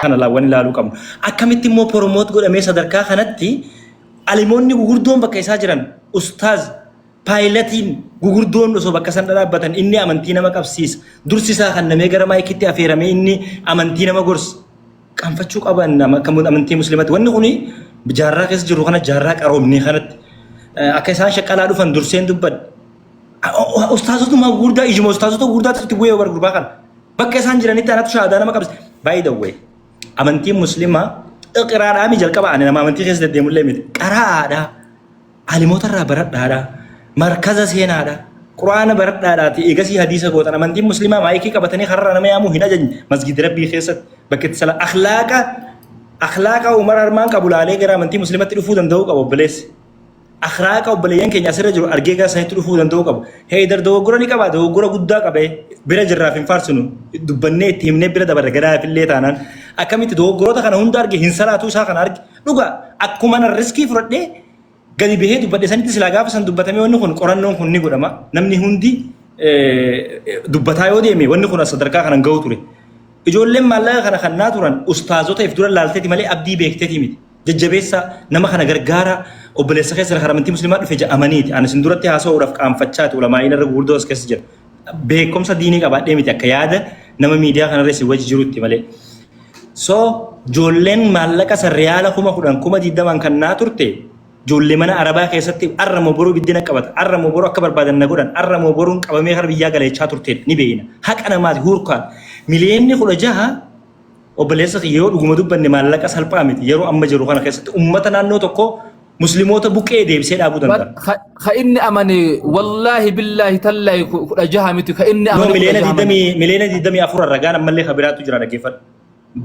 Kana laawwan ilaaluu qabnu. Akkamitti immoo promote godhamee sadarkaa kanatti alimoonni gugurdoon bakka isaa jiran, ustaaz paayilatiin gugurdoon osoo bakka san dhaabbatan, inni amantii nama qabsiisa. Dursi isaa kan namee gara maayikitti affeeramee inni amantii nama gorsa. Qaanfachuu qaban nama akka amantii musliimatti. Wanni kuni jaarraa keessa jiru kana, jaarraa qaroomnee kanatti akka isaan shaqqalaa dhufan durseen dubbadhe. Ustaazotuma gurguddaa, ijuma ustaazota gurguddaatu itti bu'ee bar gurbaa kana. Bakka isaan jiranitti anatu shahaadaa nama qabse. By the way, amantiin musliimaa iqraadhaa mi jalqaba, ani nama amantii keessa deddeemullee miti. Qaraadhaa. Alimoota irraa baradhaadhaa. Markaza seenaadhaa. Quraana baradhaadhaati. Eegasii hadiisa gootan. Amantiin musliimaa maayikii qabatanii karra nama yaamuu hin ajajne. Masgida Rabbii keessatti bakka itti sala akhlaaqa Umar Armaan qabu laalee gara amantii musliimatti dhufuu danda'uu qaba obboleessi. Akhlaaqa obboleeyyan keenya asirra jiru argee gara sanitti dhufuu danda'uu qaba. Heydar dogoggora ni qaba, dogoggora guddaa qabee bira jirraaf hin faarsinu, dubbannee itti himnee bira dabarre. Gadaafillee taanaan akkamitti dogoggoroota kana hunda arge, hin salaatuu isaa kana arge? Dhuga akkuma nan riskii fudhadhee gadi bahee dubbadhe sanitti silaa gaafa san dubbatamee wanni kun qorannoon kun ni godhama. Namni hundi dubbataa yoo deeme wanni kun sadarkaa kanan gahu ture. Ijoolleen maallaqa kana kannaa turan ustaazota if dura laalteeti malee abdii beekteeti miti. Jajjabeessa, nama kana gargaara, obboleessa keessa kan amantii musliimaa dhufe jedhamaniiti. Ani isin duratti haasa'uudhaaf qaanfachaati, ulamaa'iin irra gurguddoo as keessa jira. Beekumsa diinii qabaadhee miti, akka yaada nama miidiyaa kanarra isin wajji jirutti malee. So ijoolleen maallaqa san riyaala 10,000, 20,000 kan naa turte, ijoollee mana arabaa keessatti arra moo boruu biddina qabata, arra moo boruu akka barbaadan na godhan, arra moo boruun qabamee kara biyyaa galeechaa turteedha ni beeyna. Haqa namaati huurkaan. Miliyoonni 16, obboleessa kiyya, yoo dhuguma dubbanne maallaqa salphaa miti. Yeroo amma jiru kana keessatti ummata naannoo tokko, musliimoota buqqee deebisee dhaabuu danda'a. Ka inni amane, wallaahi billaahi tallaahi, 16 miti ka inni No, amane. 16 miti. Miliyoona 24 ragaan ammallee ka biraatu jira, dhaggeeffadhu.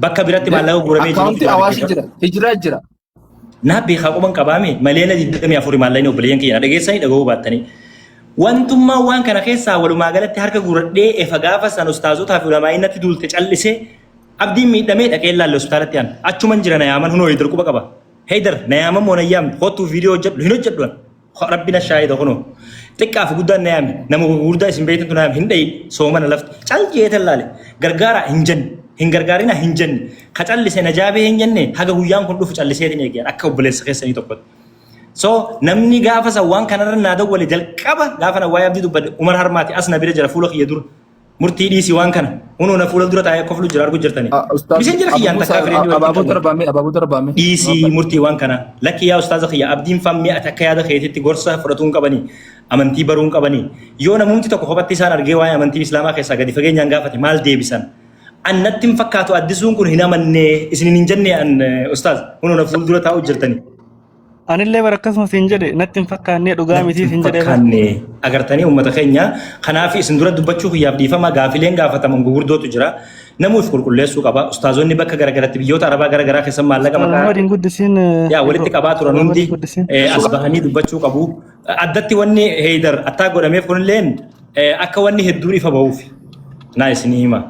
Bakka biratti maallaqa guuramee jirutu Akkaawuntii jira, Awaashi dhaggeeffadhu. jira. Hijiraa jira. Naa beekaa, quban qabaame. Miliyoona 24 maallaqni, obboleeyyan kiyya, dhageessanii dhaga'uu baattanii. Wantummaa waan kana keessaa walumaa galatti harka guuradhee efa gaafa san ustaazotaa fi ulamaa'ii natti duulte callisee, abdiin miidhamee dhaqee laalle hospitaalatti an. Achuman jira, na yaaman, hunoo Heydar quba qaba. Heydar na yaaman moo na yaamne, kottuu viidiyoo hojjedhu, hin hojjedhu an. Rabbi na shaahida, kunoo. Xiqqaa fi guddaan na yaame, nama gurguddaa isin beektantu na yaame, hin dhayi soomana lafti. Cal jeetan laale, gargaara hin jenne, hin gargaarina hin jenne, ka callise na jaabee hin jenne, haga guyyaan kun dhufu calliseetiin eegeen akka obboleessa keessanii tokkotti. So namni gaafa san waan kanarra naa dawwale, jalqaba gaafa na waa'ee abdii dubbadhe, Umar Harmaati, as na bira jira fuula kiyya dura. Murtii dhiisi waan kana. Hunoo na fuula dura taa'ee koflu jira, argu jirtanii. Ustaaz Miseenjira kiyyaan Abu takkaa Musa fireenii walitti abaaboo qabu. darbame, abaaboo darbame. Dhiisii murtii waan kana. Lakki yaa ustaaza kiyya, abdiin fammii ati akka yaada keetitti gorsa fudhatuu hin qabanii. Amantii baruu hin qabanii. Yoo namumti tokko kophatti isaan argee waa'ee amantii islaamaa keessaa gadi fageenyaan gaafate maal deebisan? An natti hin fakkaatu, addisuun kun hin amannee isinin hin jenne an, ustaaz, hunoo na fuuldura taa'u jirtanii. Anillee bara akkasuma siin jedhe, natti hin fakkaannee, dhugaa Natti miti hin siin jedhee bara. fakkaanne agartanii uummata keenya. Kanaaf isin dura dubbachuu kiyyaaf dhiifama. Gaafileen gaafataman gugurdootu jira, namuuf qulqulleessuu qaba. Ustaazonni bakka garagaratti biyyoota arabaa garagaraa keessa maallaqa Ustaaz maqaa Muhammad hin guddisiin. Yaa walitti qabaa turan Muhammad hundi hin guddisiin. As bahanii dubbachuu qabu. Addatti wanni Heydar attaa godhameef kunilleen akka wanni hedduun ifa bahuuf naa isinii hima.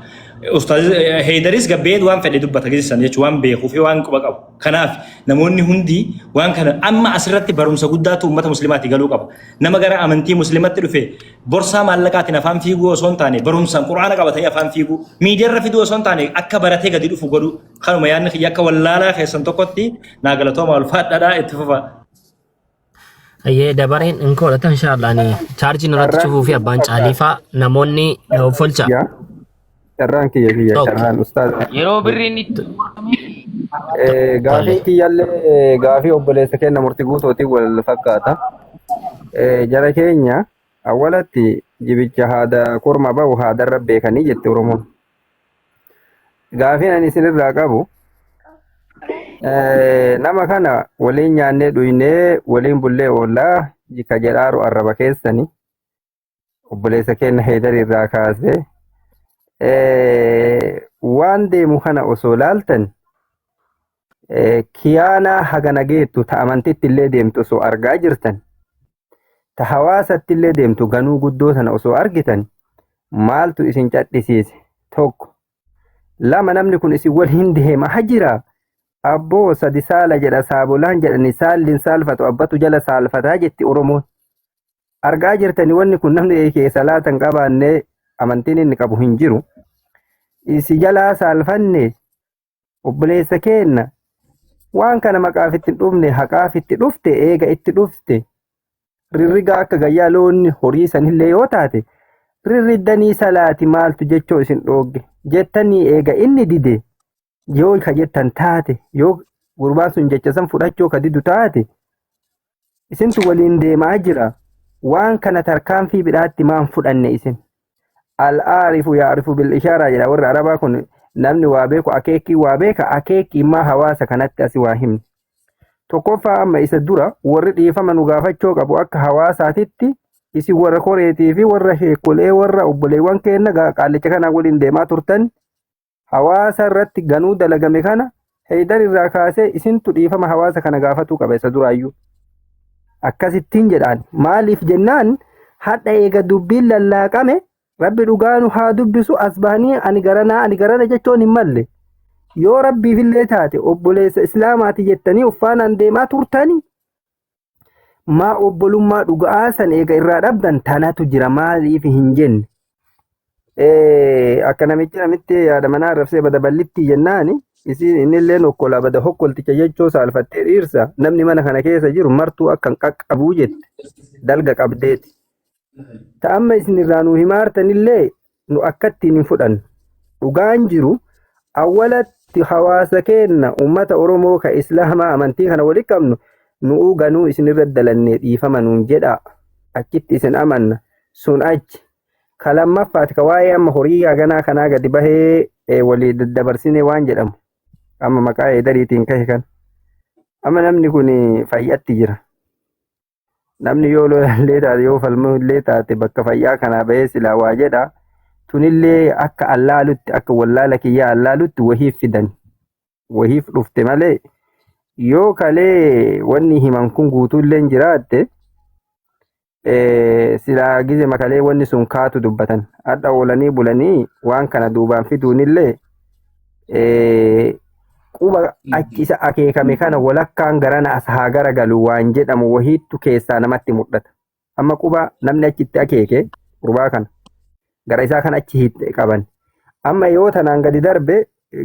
Ustaaz Heydaris gabbee waan fedhe dubbata geessisan jechuun waan beekuu fi waan quba qabu. Kanaaf namoonni hundi waan kana amma asirratti barumsa guddaatu uummata musliimaatti galuu qaba. Nama gara amantii musliimatti dhufe borsaa maallaqaatiin afaan fiiguu osoo hin taane, barumsaan quraana qabatanii afaan fiiguu, miidiyaarra fiduu osoo hin taane, akka baratee gadi dhufu godhuu. Kanuma yaadni kiyya akka wallaalaa keessan tokkotti. Naa galatooma, ulfaadhaadhaa, itti fufa. Ayyee, dabareen hin koodhata inshaallah, ani chaarjiin irratti Carraan cufuu fi kiyya abbaan caaliifaa namoonni na folcha. Yaa carraan kiyya carraan ustaaz. Yeroo birriin itti Gaafiin kiyyallee gaafii obboleessa keenya murtii guutuutiin wal fakkaata. Jara keenya, awwalatti jibicha haada korma bahu haadarra beekanii jette Oromoon. Gaafiin ani isinirraa qabu, nama kana waliin nyaannee dhuynee waliin bullee oollaa jika jedhaaru arraba keessani obboleessa keenya Heydar irraa kaasee waan deemu kana osoo laaltan, kiyaanaa hagana geettu ta amantitti illee deemtu osoo argaa jirtan, ta hawaasatti illee deemtu ganuu guddoo sana osoo argitan, maaltu isin cadhisiise? Tokko, lama, namni kun isin waliin deemaa jira. Abboo sadi saala jedha saabolaan jedhani, saalliin saalfatu abbatu jala saalfataa jetti Oromoon. Argaa jirtani, wanni kun namni keessa salaata hin qabaanne amantiin inni qabu hin jiru. Isi jalaa saalfanne. Obboleessa keenna waan kana maqaaf itti hin dhufne haqaaf itti dhufte eega itti dhufte rirrigaa akka gayyaa loonni horii sanillee yoo taate rirriddanii salaati maaltu jechoo isin dhoogge jettanii eega inni dide yoo ka jettan taate yoo gurbaan sun jecha san fudhachoo ka didu taate isintu waliin deemaa jira waan kana tarkaanfii bidhaatti maan fudhanne isin Al-aarifu ya'rifu bil ishaaraa jedha warri Arabaa kun namni waa beeku akeekkii waa beeka akeekkii immaa hawaasa kanatti asi waa himne. Tokkoffaa amma isa dura warri dhiifama nu gaafachuu qabu akka hawaasaatitti isin warra koreetii fi warra sheekolee warra obboleewwan keenna qaallicha kanaa waliin deemaa turtan hawaasa irratti ganuu dalagame kana Heydar irraa kaasee isintu dhiifama hawaasa kana gaafatuu qaba isa duraayyuu. Akkasittiin jedhaan maaliif jennaan hadha eega dubbiin lallaaqame rabbi dhugaa nu haa dubbisu as bahanii ani garanaa ani garana jechuun hin malle. Yoo rabbiifillee taate obboleessa islaamaati jettanii uffaanaan deemaa turtanii maa obbolummaa dhuga'aa san eega irraa dhabdan tanatu jira maaliif hin jenne. Akka namichi namitti yaada manaa arrabsee bada ballitti jennaani isiin innillee okkolaa bada hokkolticha jechuu saalfattee dhiirsa namni mana kana keessa jiru martuu akka hin qaqqabuu jette dalga qabdeeti. Ta amma isin irraa nu himaartanillee nu akkattiin hin fudhannu. Dhugaan jiru awwalatti hawaasa keenna ummata Oromoo ka Islaamaa amantii kana wali qabnu nu'uu ganuu isin irra dalannee dhiifama nuun jedhaa achitti isin amanna sun achi. Ka lammaffaati ka waa'ee amma horii haganaa kanaa gadi bahee walii daddabarsinee waan jedhamu amma maqaa eedariitiin kahe kan amma namni kun fayyatti jira. Namni yoo lolallee taate yoo falmullee taate bakka fayyaa kanaa bahee silaa waa jedha. Tunillee akka allaalutti akka wallaala kiyyaa allaalutti wahiif fidan. Wahiif dhufte malee yoo kalee wanni himan kun guutuullee hin jiraatte silaa gize makalee wanni sun kaatu dubbatan. Hadha oolanii bulanii waan kana duubaan fiduunillee quba achi isa akeekame kana walakkaan garana as haa garagalu waan jedhamu wahiittu keessaa namatti mul'ata. Amma quba namni achitti akeeke gurbaa kana gara isaa kan achi hiixxe qaban. Amma yoo tanaan gadi darbe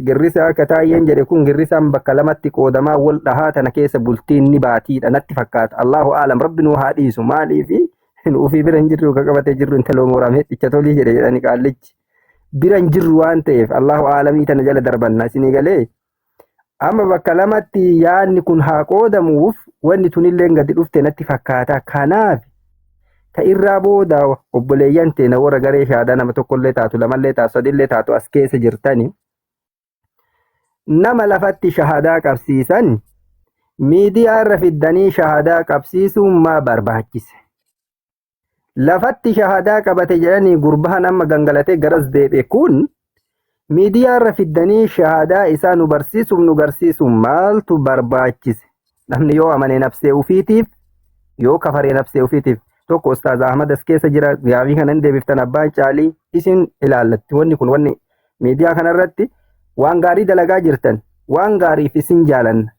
girrisaa akka taayyeen jedhe kun girrisaan bakka lamatti qoodamaa wal dhahaa tana keessa bultiin ni baatiidha natti fakkaata. Allahu aalam rabbi nuu haa dhiisu maaliifi nu ofii bira hin jirru ka qabatee jirru intaloo mooraam hedhicha tolii jedhe jedhani qaallichi. Bira hin jirru waan ta'eef Allahu aalamii tana jala darbanna isinii galee. Amma bakka lamatti yaadni kun haa qoodamuuf wanni tunillee gadi dhufte natti fakkaata. Kanaaf ta irraa booda obboleeyyan teena warra garee shaadaa nama tokkollee taatu lamallee taatu sadillee taatu as keessa jirtani nama lafatti shahadaa qabsiisan miidiyaa irra fiddanii shahadaa qabsiisuun maa barbaachise? Lafatti shahadaa qabate jedhanii gurbahan amma gangalatee garas deebi'e kun miidiyaa irra fiddanii shahadaa isaa nu barsiisuuf nu garsiisuuf maaltu barbaachise? Namni yoo amane nafsee ufiitiif yoo kafaree nafsee ufiitiif tokko Ustaaz Ahmad as keessa jira gaafii kana hin deebiftan abbaan caalii isin ilaallatti wanni kun wanni miidiyaa kanarratti waan gaarii dalagaa jirtan waan gaariif isin jaalanna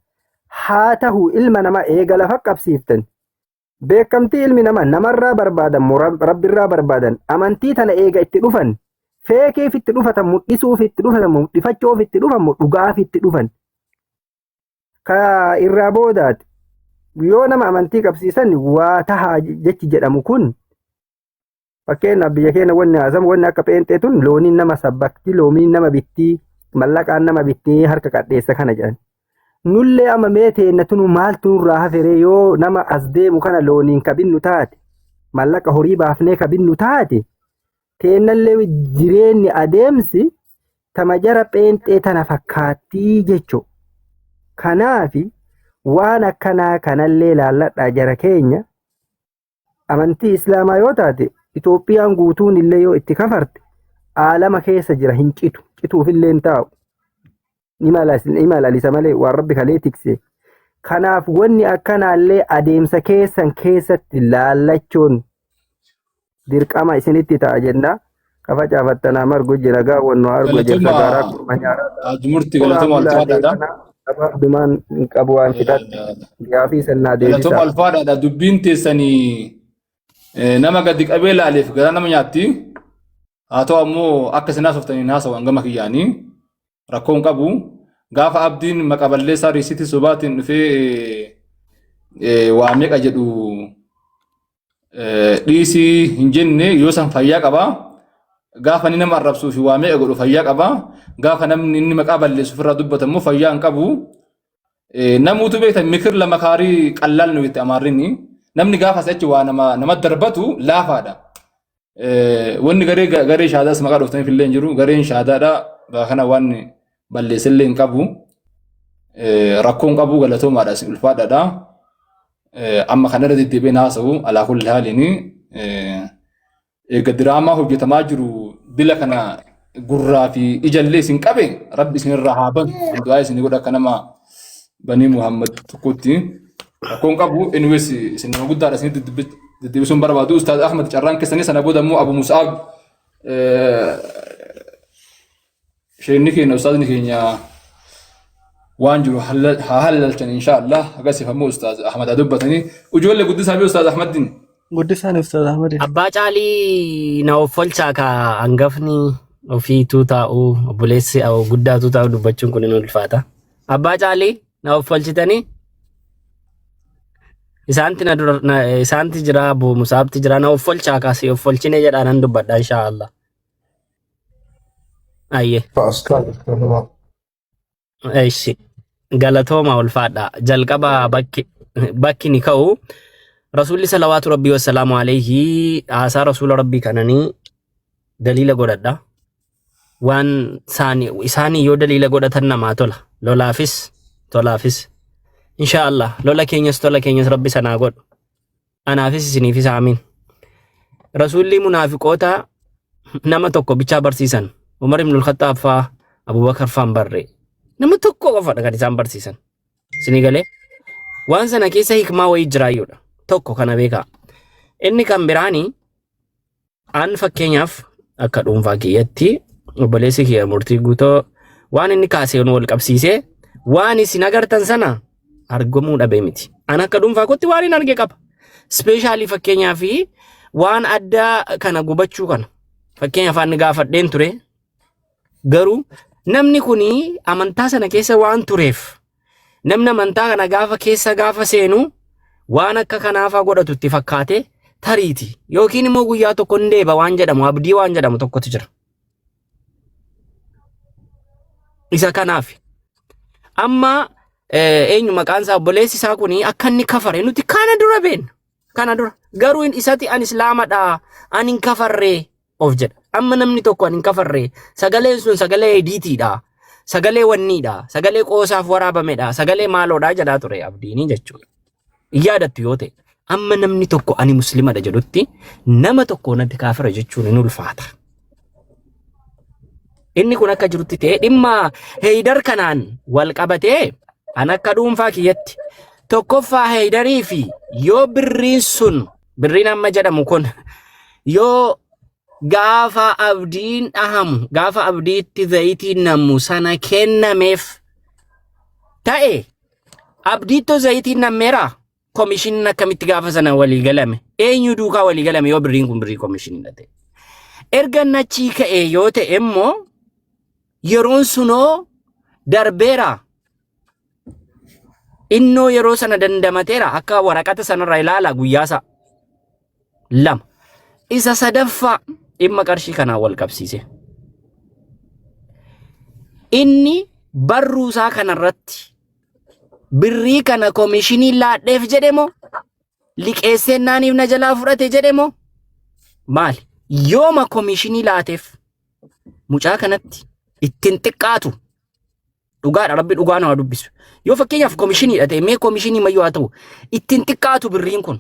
haa tahu ilma nama eega lafa qabsiiftan Beekamtii ilmi nama namarraa barbaadan moo Rabbirraa barbaadan amantii tana eega itti dhufan feekeef itti dhufatan mudhisuuf itti dhufatan mudhifachuuf itti dhufan moo dhugaaf itti dhufan ka irraa boodaati yoo nama amantii qabsiisan waa tahaa jechi jedhamu kun Fakkeenyaaf biyya keenya wanni haasamu wanni akka pheenxee tun looniin nama sabbakti, loomiin nama bittii, mallaqaan nama bittii harka qadheessa kana jedhan. Nullee amma mee teenna tunu maaltu nurraa haferee yoo nama as deemu kana looniin ka binnu taate, mallaqa horii baafnee ka binnu taate, teennallee jireenyi adeemsi tama jara pheenxee tana fakkaattii jechuudha. Kanaafi waan akkanaa kanallee laalladhaa jara keenya Amantii Islaamaa yoo taate Itoophiyaan guutuun illee yoo itti kafarte aalama keessa jira hin citu cituuf illee hin taa'u. Ni malalisa malee waan rabbi kalee tikse. Kanaaf wanni akkanaallee adeemsa keessan keessatti laallachuun dirqama isinitti ta'a jenna. Ka facaafattanaa margu jira gaawwannu argu jirta Galatoma gaaraa kurma nyaaraa. Haji Murti Horaa galatoma bulaa alfaadhaadha. deebanaa abbaa dhumaan hin qabu waan fixadhe. Gaafii sannaa Galatoma deebisaa. alfaadhaadha. Dubbiin teessanii nama gadi qabee laaleef garaa nama nyaatti. Haa ta'u ammoo akka isin haasoftaniin haasawan gama kiyyaanii rakkoo hin qabu. Gaafa abdiin maqa balleessaa riisitii sobaatiin dhufee waa meeqa jedhu dhiisii hin jenne yoo san fayyaa qaba. Gaafa inni nama arrabsuu fi waa meeqa godhu fayyaa qaba. Gaafa namni inni maqaa balleessu ofirraa dubbata immoo fayyaa hin qabu. Namuutu beektan mikir lama kaarii qallaal nu jette amaarrinni. Namni gaafa achi waa nama nama darbatu laafaadha. Wanni garee garee shaadaas maqaa dhooftaniif illee hin jiru. Gareen shaadaadha. Bakka kana waan balleesse illee hin qabu. Rakkoo hin qabu galatoomaadha isin ulfaadhaadha. Amma kanarra deddeebi'een haasa'u alaa kulli haaliin eega diraamaa hojjetamaa jiru dila kana gurraa fi ijallee isin qabe rabbi isinirraa haa banu. Du'aa isin godha akka nama banii Muhammad tokkotti. Rakkoon qabu anyways isin nama guddaadha isin deddeebisuun barbaadu. Ustaaz Ahmad carraan keessanii sana booda immoo Abu Mus'ab sheekni keenya ustaazni keenya waan jiru haa hallalchan insha Allah. Akkasiif ammoo Ustaaz Ahmad haa dubbatanii. Ijoollee guddisaa fi Ustaaz Ahmadin. Guddisaan Ustaaz Ahmad. Abbaa Caalii na offolchaa ka hangafni ofiituu taa'u obboleessi guddaatuu taa'u dubbachuun kun hin ulfaata. Abbaa Caalii na offolchitanii isaanti na dura isaanti jira Abu Musaabti jira na offolchaa kaasii offolchine jedhaa nan dubbadha inshaa Allah. Ayyee. Eshi. Galatooma ulfaadha. Jalqaba bakki bakki ni ka'u. Rasuulli salawaatu rabbii wassalaamu alayhi haasaa rasuula rabbii kananii daliila godhadha. Waan isaanii yoo daliila godhatan namaa tola. Lolaafis tolaafis. Inshaa Allah lola keenyas tola keenyas rabbi sanaa godhu. Anaafis isiniifis aamiin. Rasuulli munaafiqoota nama tokko bichaa barsiisan. Umar ibn al-Khattaab faa Abubakar faa hin barre. Nama tokko qofadha kan isaan barsiisan. Isinii galee waan sana keessa hikmaa wayii jiraayyuudha. Tokko kana beekaa. Inni kan biraani An fakkeenyaaf akka dhuunfaa kiyyatti obboleessi kiyya murtii guutoo waan inni kaaseen wal qabsiisee waan isin agartan sana argamuu dhabee miti. An akka dhuunfaa kootti waan hin arge qaba. Ispeeshaalii fakkeenyaaf waan addaa kana gubachuu kana fakkeenyaaf ani gaafadheen ture garuu namni kun amantaa sana keessa waan tureef Namni amantaa kana gaafa keessa gaafa seenu waan akka kanaafaa godhatu itti fakkaate tariiti yookiin immoo guyyaa tokko hin deeba waan jedhamu abdii waan jedhamu tokkotu jira. Isa kanaaf amma eenyu maqaan isaa obboleessi isaa kun akka inni kafare nuti kana dura beekna. Kana dura garuu isati ani islaamadha ani hin kafarree of jedha. Amma namni tokko ani hin kafarre sagaleen sun sagalee ediitiidha. Sagalee wanniidha. Sagalee qoosaaf waraabamedha. Sagalee maaloodha jedhaa ture abdiinii jechuudha. Hin yaadattu yoo ta'e amma namni tokko ani muslimadha jedhutti nama tokko natti kaafira jechuun hin ulfaata. Inni kun akka jirutti ta'e dhimma heeydar kanaan wal qabatee an akka dhuunfaa kiyyatti tokkoffaa heeydarii fi yoo birriin sun birriin amma jedhamu kun yoo gaafa abdiin dhahamu gaafa abdiitti zayitiin nammu sana kennameef ta'e abdiittoo zayitiin nammeera komishiniin akkamitti gaafa sana walii galame eenyu duukaa walii galame yoo birriin kun birrii komishiniidha ta'e erga nachii ka'e yoo ta'e immoo yeroon sunoo darbeera Innoo yeroo sana dandamateera akka waraqata sanarraa ilaala guyyaasaa. Lama. Isa sadaffaa dhimma qarshii kanaan wal qabsiise. Inni barruusaa kanarratti birrii kana komishinii laadheef jedhe moo liqeessee naaniif na jalaa fudhate jedhe moo maali? Yooma komishinii laateef mucaa kanatti ittiin xiqqaatu Dhugaadha rabbi dhugaa nama dubbisu. Yoo fakkeenyaaf komishiniidha ta'e mee komishinii mayyuu haa ta'u ittiin xiqqaatu birriin kun.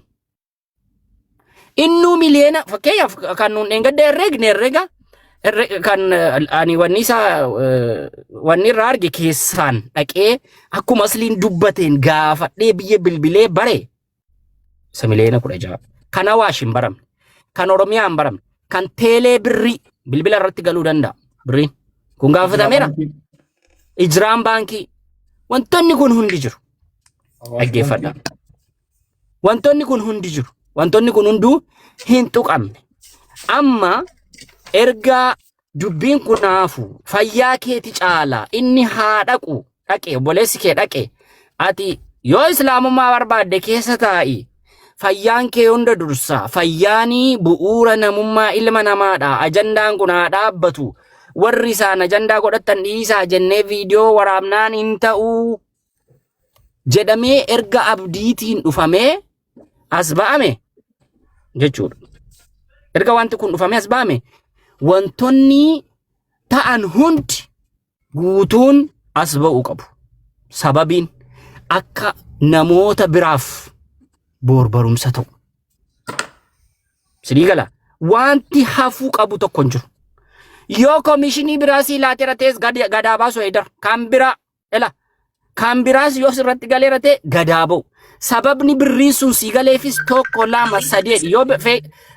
Innuu miliyoona fakkeenyaaf kan nuun dheengadda herreegne herreega kan ani wanni isaa wanni irraa arge keessaan dhaqee akkuma asliin dubbateen gaafadhee biyya bilbilee bare isa miliyoona 16. Kan Awaash hin baramne, kan Oromiyaa hin baramne, kan teelee birrii bilbila irratti galuu danda'a birriin. Kun gaafatameera. Ijraan baankii wantoonni kun hundi jiru. Dhaggeeffadha. Wantoonni kun hundi jiru. Wantoonni kun hunduu hin tuqamne. Amma erga dubbiin kun haafu fayyaa keeti caala inni haa dhaqu dhaqe obboleessi kee dhaqe ati yoo islaamummaa barbaadde keessa taa'i fayyaan kee hunda dursa fayyaanii bu'uura namummaa ilma namaadha ajandaan kun haa dhaabbatu warri isaan ajandaa godhattan dhiisaa jennee viidiyoo waraabnaan hin ta'uu jedhamee erga abdiitiin dhufamee as ba'ame jechuudha. Erga wanti kun dhufamee as ba'ame wantoonni ta'an hundi guutuun as ba'uu qabu. Sababiin akka namoota biraaf boor barumsa ta'u. Sidii gala. Wanti hafuu qabu tokko hin jiru. Yoo komishinii biraa sii laateera ta'es gadaa baasu Haydar. Kan biraa ela kan biraas yoo sirratti galeera ta'e gadaa ba'u. Sababni birriin sun sii galeefis tokko lama sadii yoo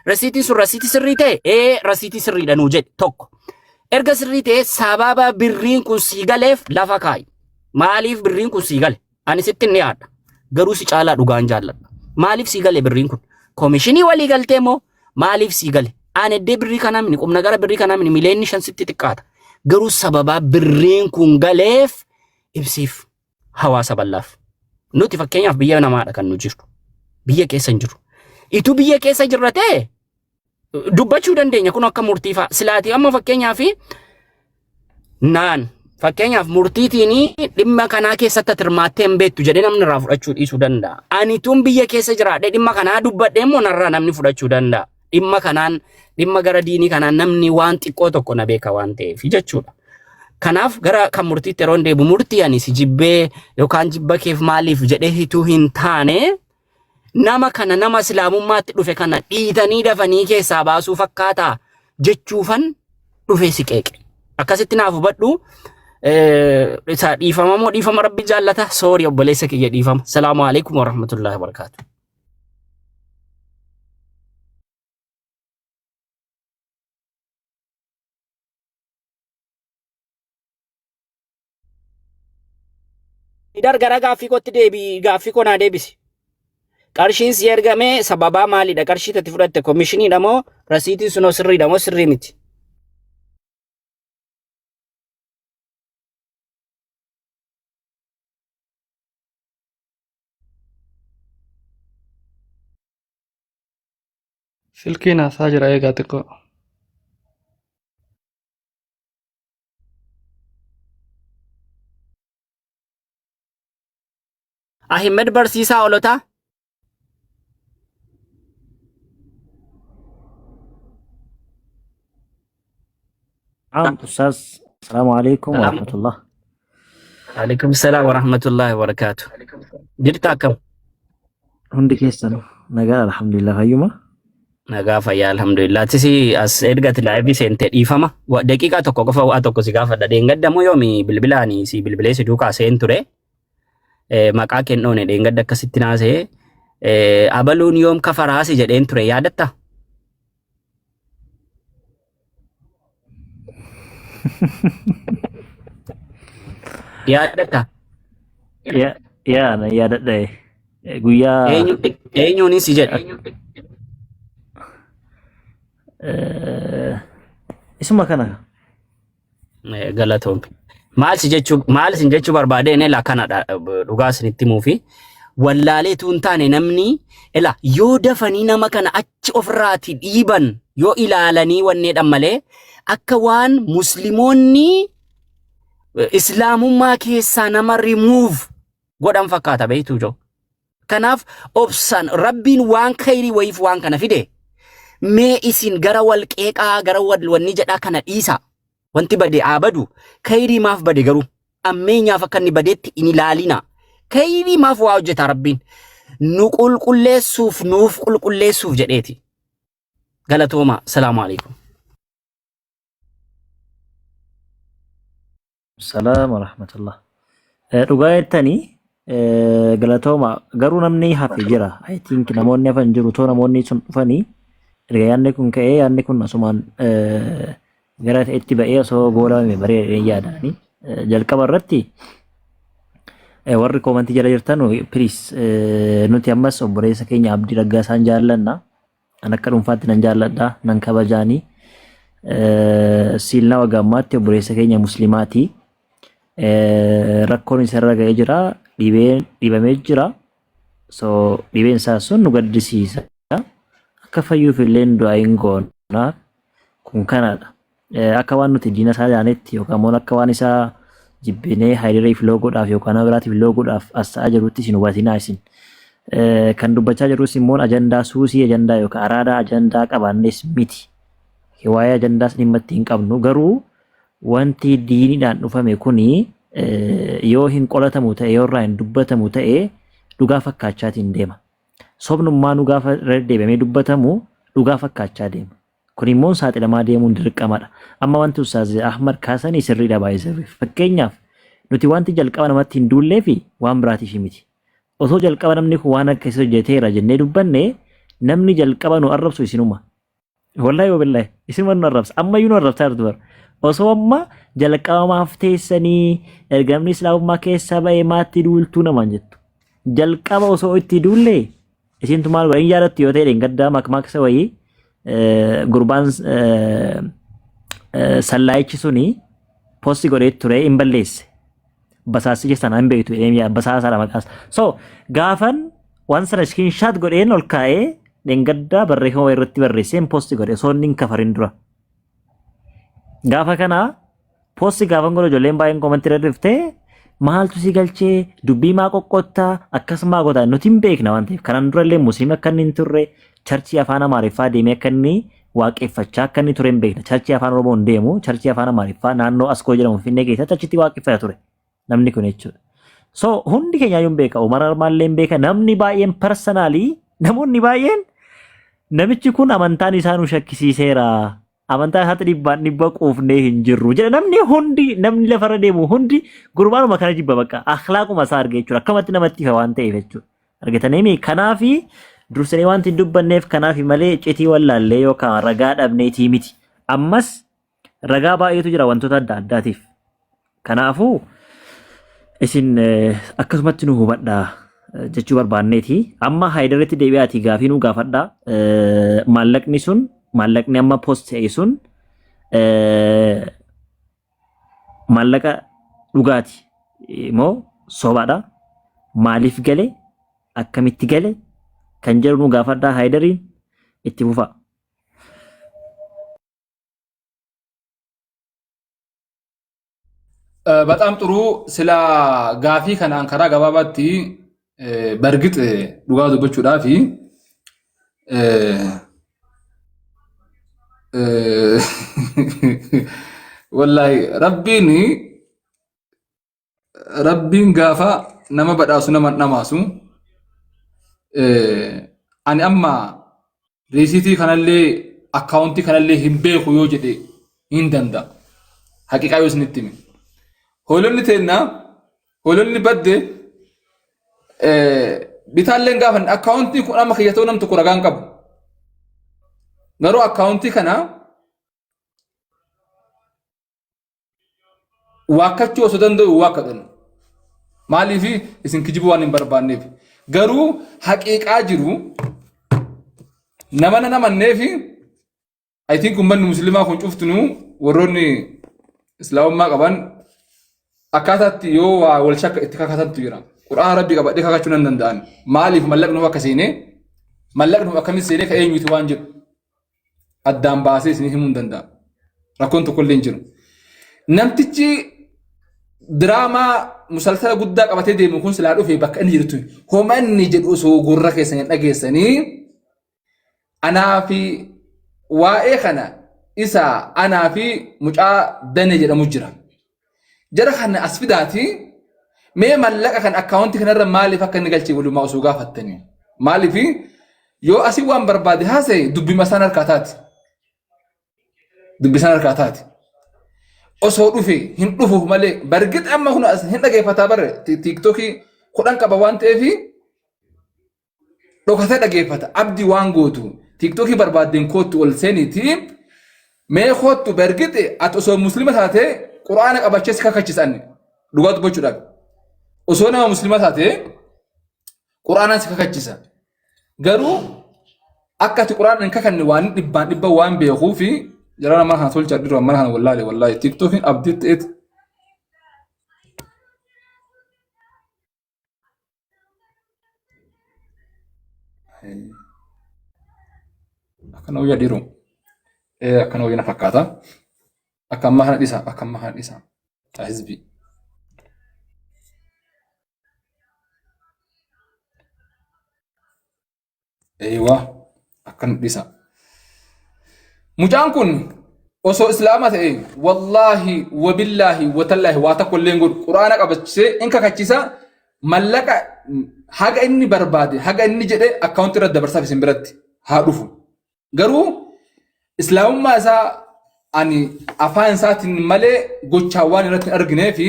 rasiitiin sun rasiitii sirrii ta'e ee rasiitii sirriidha nuu jedhe tokko. Erga sirrii ta'e sababa birriin kun sii galeef lafa kaa'i. Maaliif birriin kun sii gale? Ani sitti hin dhiyaadha. Garuu si caalaa dhugaan jaalladha. Maaliif sii gale birriin kun? Komishinii walii galtee moo maaliif sii gale? Ani iddee birrii kanaa mini qubna gara birrii kanaa mini mileenni 5 sitti xiqqaata. Garuu sababaa birriin kun galeef ibsiif hawaasa bal'aaf. Nuti fakkeenyaaf biyya namaadha kan nu jirru. Biyya keessa hin jirru. Ituu biyya keessa jirra ta'e dubbachuu dandeenya kun akka murtii fa'a. Silaatii amma fakkeenyaaf naan fakkeenyaaf murtiitiin dhimma kanaa keessatti ati hirmaattee hin beektu jedhee namni irraa fudhachuu dhiisuu danda'a. Ani tun biyya keessa jiraadhee dhimma kanaa dubbadhee immoo narraa namni fudhachuu danda'a. Dhimma kanaan dhimma gara diinii kanaan namni waan xiqqoo tokko na beeka waan ta'eef jechuudha. Kanaaf gara kan murtiitti yeroo deebu murtii ani si jibbee yookaan jibba keef maaliif jedhee hituu hin taane nama kana nama islaamummaatti dhufe kana dhiitanii dafanii keessaa baasuu fakkaataa jechuufan dhufee si qeeqe. Akkasitti naaf hubadhu. Isa dhiifama moo dhiifama rabbi jaallata? Soori obboleessa kiyya dhiifama. Salaamu alaikum warahmatullahi wabarakatuh. Dar gara gaaffii kootti deebii gaaffii koo naa deebisi. Qarshiin si ergame sababaa maalidha? Qarshii tati fudhatte komishiniidha moo rasiitiin sunoo sirriidha moo sirrii miti? Silkiin haasaa jira eegaa xiqqoo. Ahimad Barsiisaa Olotaa. نعم أستاذ السلام عليكم ورحمة الله. Alaikum salaam wa rahmatullahi wa barakaatu. Jirta akkam? Hundi keessan nagaa alhamdulillah fayyuma. Nagaa fayyaa alhamdulillah. Atis as erga ati live seente dhiifama. Daqiiqaa tokko qofa waa tokko si gaafadha. Dheengadda moo yoomi bilbilaani si bilbilee si duukaa seen ture. Maqaa kennoone dheengadda akkasitti naasee. Abaluun yoom kafaraasi jedheen ture yaadatta? Yaadatta? Yaa yaa na yaadadha guyyaa Eenyu eenyuunis si jedhe? Isuma kana. Galatoomi. Maal si jechuu maal isin jechuu barbaadeen ela kanadha dhugaa isinitti himuufi wallaaleetu hin taane namni ela yoo dafanii nama kana achi ofirraati dhiiban yoo ilaalanii wanneedhan malee akka waan musliimoonni islaamummaa keessaa nama remove godhan fakkaata beektuu jiru. Kanaaf obsaan rabbiin waan khayrii wayiif waan kana fide mee isin gara wal qeeqaa gara wal wanni jedhaa kana dhiisaa. Wanti bade haa badu. Khayrii maaf bade garuu ammeenyaaf akka inni badeetti hin ilaalina. Khayrii maaf waa hojjeta rabbiin. Nu qulqulleessuuf nuuf qulqulleessuuf jedheeti. Galatooma. Salaamu alaikum. Salaam wa rahmatullah. Dhugaa jettanii galatooma garuu namni hafe jira. I think namoonni hafan jiru too namoonni sun dhufanii erga yaadni kun ka'ee yaadni kun asumaan gara itti ba'ee osoo goolabame bareedee yaadanii jalqaba irratti warri koomantii jala jirtan please nuti ammas obboleessa keenya Abdii Raggaasaan jaallanna. An akka dhuunfaatti nan jaalladha nan kabajaanii. Siilna waga ammaatti obboleessa keenya muslimaati. Rakkoon isarra ga'ee jira. Dhibeen dhibamee jira. So dhibeen isaa sun nu gaddisiisa. Akka fayyuuf illee du'aa hin goona. Kun kanadha. Akka waan nuti diina isaa jaanetti yookaan immoo akka waan isaa jibbinee Hayidariif loogoodhaaf yookaan nama biraatiif loogoodhaaf as ta'aa jirutti isin hubatinaa isin. Kan dubbachaa jirrus immoo ajandaa suusii ajandaa yookaan araadaa ajandaa qabaannes miti. Waa'ee ajandaas dhimma itti hin qabnu garuu wanti diiniidhaan dhufame kuni yoo hin qolatamu ta'e yoo irraa hin dubbatamu ta'e dhugaa fakkaachaatiin deema. Sobnummaanuu gaafa irra deddeebi'amee dubbatamu dhugaa fakkaachaa deema. Kun immoo saaxilamaa deemuun dirqamadha. Amma wanti Ustaaz Ahmad kaasanii sirriidha baay'ee sirrii. Fakkeenyaaf nuti wanti jalqaba namatti hin duullee fi waan biraatiif miti. Osoo jalqaba namni kun waan akkasii hojjeteera jennee dubbanne namni jalqaba nu arrabsu isinuma. Wallahi wabillahi isinuma nu arrabsa. Ammayyuu nu arrabsaa jirtu bara. Osoo amma jalqaba maaf teessanii erga namni islaamummaa keessaa ba'ee maatti duultuu namaan jettu. Jalqaba osoo itti duullee Isintu maal godha hin yaadattu yoo ta'e dheengaddaa makmaaksa wayii gurbaan sallaayichi suni posti godhee ture hin balleesse. Basaasicha sana hin beektu jedhee yaa basaasaadha maqaas. So gaafan waan sana screenshot godheen ol kaa'ee dheengaddaa barreeffama wayii irratti barreesseen posti godhe osoo inni hin kafarin dura. Gaafa kana posti gaafan godhu ijoolleen baay'een komantii irra dhuftee maaltu si galchee dubbii maa qoqqottaa akkas maa godha nuti hin beekna waan ta'eef kanaan dura illee musliima akka inni hin turre charchii afaan amaariffaa deemee akka inni waaqeffachaa akka inni ture hin beekna charchii afaan oromoo hin deemu charchii afaan amaariffaa naannoo askoo jedhamu finfinnee keessatti achitti waaqeffata ture namni kun jechuudha. So hundi keenya iyyuu hin beeka Umar Armaallee hin beeka namni baay'een personally namoonni baay'een namichi kun amantaan isaa nu shakkisiiseera amantaa isaatti dhibbaan dhibba quufnee hin jirru jedha namni hundi namni lafarra deemu hundi gurbaanuma kana jibba bakka akhlaaquma isaa arge jechuudha akkamatti namatti ifa waan ta'eef jechuudha argatanii kanaafi dursinee wanti hin dubbanneef kanaafi malee iccitii wallaallee yookaan ragaa dhabneetii miti ammas ragaa baay'eetu jira wantoota adda addaatiif Kanaafuu isin akkasumatti nu hubadhaa jechuu barbaanneeti. Amma Haayidaritti deebi'aatii gaafii nu gaafadhaa. Maallaqni sun maallaqni amma post ta'e sun maallaqa dhugaati moo sobaadha? Maaliif gale? Akkamitti gale? Kan jedhu nu gaafadhaa Haayidariin itti fufaa. በጣም ጥሩ ስላ gaafii kanaan karaa gabaabaatti bargix dhugaa dubbachuudhaafi wallaahi rabbiin rabbiin gaafa nama badhaasu nama hin dhamaasu ani amma Riisiitii kanallee akkaawuntii kanallee hin beeku yoo jedhe hin danda'a. Haqiqaa yoo isinitti hime. Hoolonni teenna hoolonni badde bitaallee gaafa akkaawuntii kun amma kiyya ta'uu nam tokko ragaan qabu. Garuu akkaawuntii kana Waakkachuu osoo danda'u waakkadhan. Maaliif isin kijibuu waan hin barbaanneef. Garuu haqiiqaa jiru nama nan amanneef I think uummanni musliimaa kun cuftinuu warroonni islaamummaa qaban akkaataatti yoo waa wal shakka itti kakatantu jira. Qur'aana rabbii qabadhee kakachuu nan danda'an. Maaliif mallaqni akka seenee mallaqni akkamitti seenee ka eenyuti waan jedhu. addaan baasee isin himuu hin danda'a. Rakkoon tokko illee hin jiru. Namtichi diraamaa musalsala guddaa qabatee deemu kun silaa dhufe bakka inni jirtu homa inni jedhu osoo gurra keessan hin dhageessanii anaa fi waa'ee kana isa anaa fi mucaa dane jedhamu jira. Jara kana as fidaati mee mallaqa kan akkaawuntii kanarra maaliif akka inni galche walumaa osoo gaafattanii. Maaliif yoo asii waan barbaade haasa'e dubbima isaan harkaa taati. Dubbi isaan harkaa taati. Osoo dhufe hin dhufuuf malee bargit amma kun as hin dhageeffataa barre tiiktookii 10 qaba waan ta'eef dhokatee dhageeffata. Abdi waan gootu tiiktookii barbaaddeen koottu ol seeniiti. Mee koottu bergixi ati osoo muslima taate quraana qabachee si kakachisan dhugaa dubbachuudhaaf. Osoo nama muslima taate quraanaan si kakachisa. Garuu akka ati quraana hin kakanne waan dhibbaan dhibba waan beekuu fi jara mana kana tolcha dhiiroo mana kana wallaale wallaahi tiiktookiin abdii ta'eet. Akkana wayya dhiiroo. Akkana wayya na fakkaata. Akka ammaa kana dhiisa. Akka ammaa kana dhiisa. Hizbii. Eeywaa akkan dhisa. Mucaan kun osoo islaama ta'e wallaahi wabillaahi watallaahi waa tokko illee hin godhu quraana qabachisee in kakachisa mallaqa haga inni barbaade haga inni jedhe akkaawuntii irra dabarsaaf isin biratti haa dhufu. Garuu islaamummaa isaa ani afaan isaatiin malee gochaan waan irratti hin arginee fi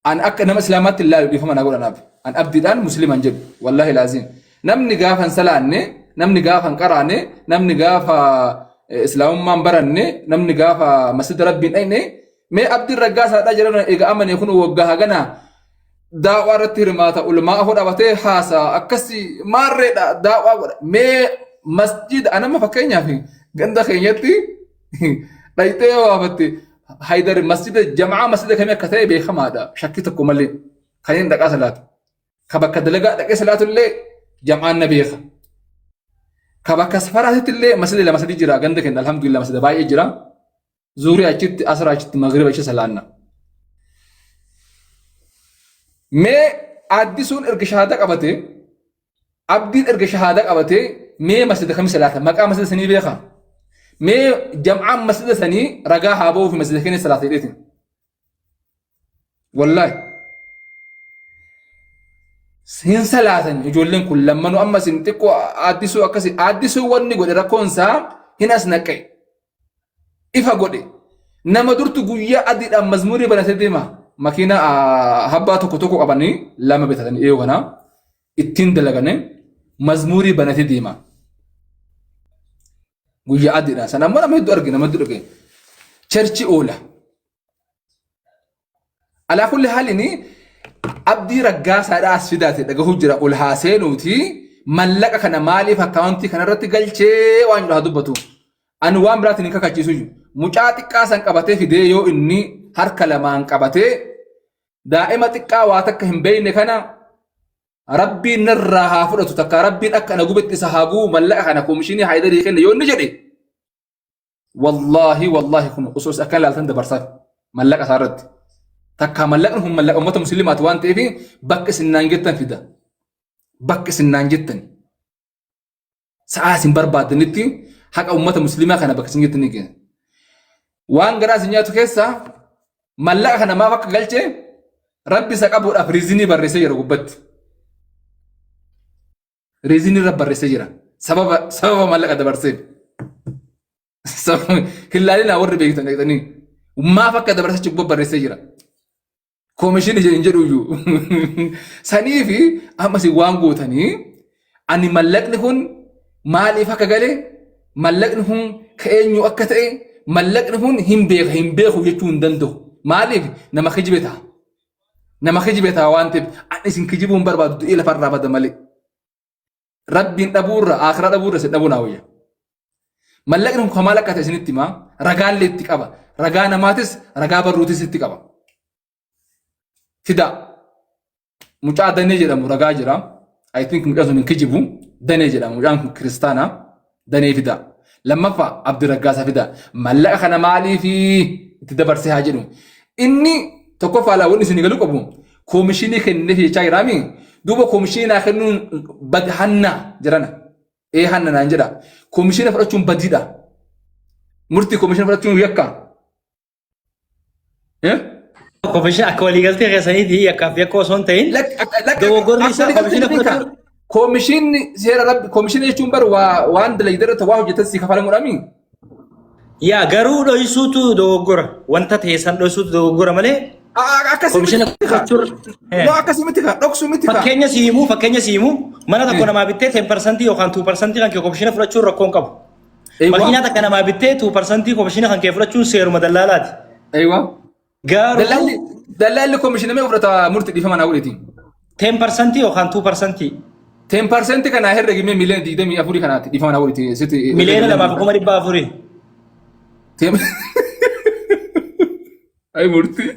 An akka nama islaamaatti hin laalu dhiifama naa godha naaf. An abdiidhaan muslima hin jedhu. Wallaahi laaziim. Namni gaafa hin salaanne, namni gaafa hin qaraane, namni gaafa islaamummaa hin baranne, namni gaafa masjida rabbii hin dhaqne, mee abdiin raggaasaadhaa jedhan eega amane kun waggaa hagana daawaa irratti hirmaata ulmaa afoo dhabatee haasa akkasi maarreedha daawaa godha mee masjida anamma fakkeenyaaf ganda keenyatti dhayxee yoo gaafatte Haydar masjida jama'aa masjida kamii akka ta'e beekamaadha shakkii tokko malee kan inni dhaqaa salaatu. Ka bakka dalagaa dhaqee salaatu illee jama'aan na beeka. Ka bakka safaraatitti illee masjida lama sadii jira ganda keenya alhamdulillah masjida baay'ee jira. Zuurii achitti asraa achitti magriba achi salaanna. Mee addisuun erga shahaadaa qabate Abdiin erga shahaadaa qabatee mee masjida kami salaata? Maqaa masjida sanii beekaa? Mee jam'aan masjida sanii ragaa haa ba'uufi masjida keenya salaata jedheetiin. Wallaahi. Hin salaatan ijoolleen kun lammanuu amma isin xiqqoo addisuu akkasii addisuu wanni godhe rakkoon isaa hin as naqe. Ifa godhe. Nama durtu guyyaa adiidhaan mazmuurii banatee deema. Makiina habbaa tokko tokko qabanii lama bitatanii dhiyoo kanaa. ittiin dalagane mazmuurii banatee deema. Guyyaa adiidha. Sana ammoo nama hedduu arge nama hedduu dhaga'e. Cherchi oola. Alaa kulli haalini abdii raggaasaadhaa as fidaate dhagahuu jira ol haa seenuuti mallaqa kana maaliif akkaawuntii kanarratti galchee waan jedhu haa dubbatu. Ani waan biraatiin hin kakachiisu iyyuu. Mucaa xiqqaa san qabatee fidee yoo inni harka lamaan qabatee Daa'ima xiqqaa waa takka hin beekne kana Rabbiin narraa haa fudhatu takka Rabbiin akka na gubetti isa haa gubu mallaqa kana koomishinii Haayidarii kenne yoo inni jedhe wallaahi wallaahi kun osoo isa akkan ilaaltan dabarsaaf mallaqa isaa irratti takka mallaqni kun mallaqa uummata musliimaati waan ta'eef bakka isin naan jettan fida bakka isin naan jettan sa'aa isin barbaaddanitti haqa uummata musliimaa kana bakka isin jettan ni kenna. Waan garaa isin nyaatu keessaa mallaqa kana maaf akka galche rabbi isa qabuudhaaf riizinii barreessee jira gubbatti. Riizinii irra barreessee jira. Sababa sababa mallaqa dabarseef. Hin laalinaa warri beektan dhaqxanii. Maaf akka dabarse achi gubbaa barreessee jira. Koomishinii hin jedhu iyyuu. Saniifi amma isin waan gootanii ani mallaqni kun maaliif akka gale mallaqni kun ka eenyu akka ta'e mallaqni kun hin beeka hin beeku jechuu hin danda'u. Maaliif nama kijibe ta'a. Nama kijibe ta'a waan ta'eef ani isin kijibuu hin barbaadu du'ee lafarraa bada malee. Rabbiin dhabuurra akhiraa dhabuurra isin dhabuu naa wayya. Mallaqni kun maal akka ta'e isinitti himaa ragaallee itti qaba. Ragaa namaatis ragaa barruutis itti qaba. Fidaa. Mucaa Danee jedhamu ragaa jira. I think mucaan sun hin kijibu. Danee jedhama mucaan kun kiristaana. Danee fidaa. Lammaffaa Abdi Raggaasaa fidaa. Mallaqa kana maaliif itti dabarsee haa jedhu. Inni tokkoffaa laa wanni isin galuu qabu koomishinii kenneef jechaa jiraami. Duuba koomishinii naa kennuun bad hanna jedhana. Ee hanna naan jedha. Koomishina fudhachuun badiidha. Murtii koomishina fudhachuun yakka. Eh? Koomishina akka waliigaltee keessaniiti yakkaaf yakka osoo hin ta'in dogoggorri Akka isaa waliigaltee koomishina beekaa. fudhachuun Koomishinni seera rabbi koomishina jechuun bar waa waan dalagde irratti waa hojjetan si kafalamuudhaami. Yaa garuu dhoysuutu dogoggora. Wanta ta'e san dhoysuutu dogoggora malee Akkasii koomishina miti kaa. fudhachuun. No akkasii miti kaa dhoksuu miti kaa. Fakkeenya si himuu fakkeenya si himuu mana tokko namaa bittee 10% yookaan 2% kan kee koomishina fudhachuun rakkoo hin qabu. Eewwa. Makiinaa takka namaa bittee 2% koomishina kan kee fudhachuun seeruma dallaalaati. Eewwa. Garuu Dallaalli dallaalli koomishina meeqa fudhata murti dhiifama naa godheeti. 10% yookaan 2%. 10% kanaa herregi mee miliyoona 24 kanaati dhiifama naa godheeti. Sitti 2,400,000. Ay murtii.